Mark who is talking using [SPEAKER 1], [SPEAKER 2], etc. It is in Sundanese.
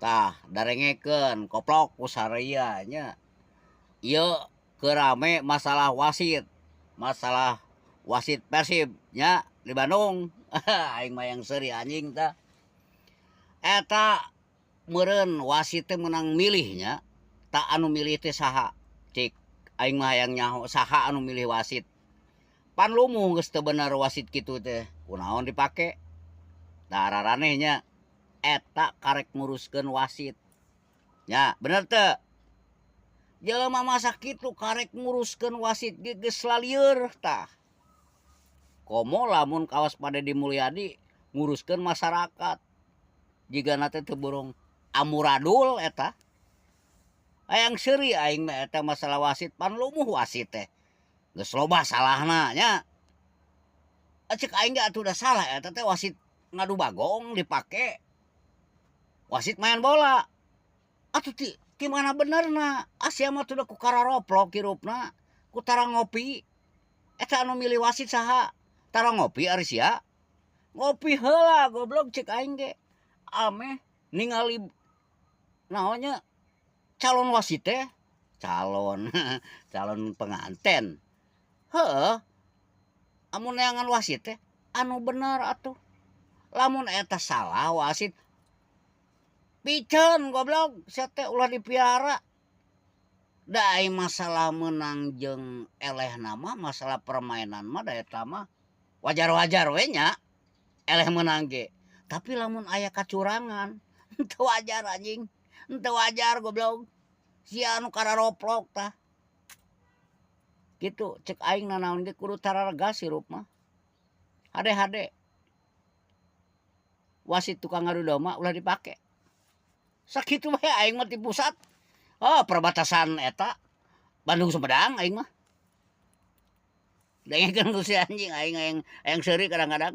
[SPEAKER 1] Tah darengekeun koplok ku saria nya. Ieu keur rame masalah wasit, masalah wasit Persib nya di Bandung. Aing mah yang seuri anjing tah. Eta meureun wasit teh meunang milih nya, tah anu milih teh saha? Cik aing mah hayang nyaho saha anu milih wasit. Pan lumuh geus teu bener wasit kitu teh, kunaon dipake? Tah araraneh nya. Eta karek nguruskeun wasit. Nya, bener teu? Jelema masa kitu karek nguruskeun wasit ge geus lalieur tah. Komo lamun kawas Pa Dedi Mulyadi nguruskeun masyarakat. Jigana teh teu burung amuradul eta. Hayang seuri aing mah eta masalah wasit, pan lumuh wasit teh. Geus loba salahna nya. Cek aing ge atuh da salah eta teh wasit ngadu bagong dipake wasit main bola. Atuh ti ti mana benerna? Asia mah tuh da ku kararoplok hirupna, ku tara ngopi. Eta anu milih wasit saha? Tara ngopi ari sia? Ngopi heula goblok cek aing ge. Ameh ningali naon nya calon wasit teh, calon calon penganten. Heueuh. Amun neangan wasit teh anu bener atuh. Lamun eta salah wasit piceun goblok sia teh ulah dipiara. Da ai masalah meunang jeung elehna mah masalah permainan mah da eta mah wajar-wajar we nya eleh meunang ge. Tapi lamun aya kacurangan henteu wajar anjing, henteu wajar goblok. Sia anu kararoplok tah. Kitu cek aing nanaon ge kudu tararegas hirup mah. Hade-hade. Wasit tukang ngadu domba ulah dipake. Sakitu bae aing mah ti pusat. Oh, perbatasan eta Bandung Sumedang aing mah. Dengekeun ku si anjing aing hayang hayang seuri kadang-kadang.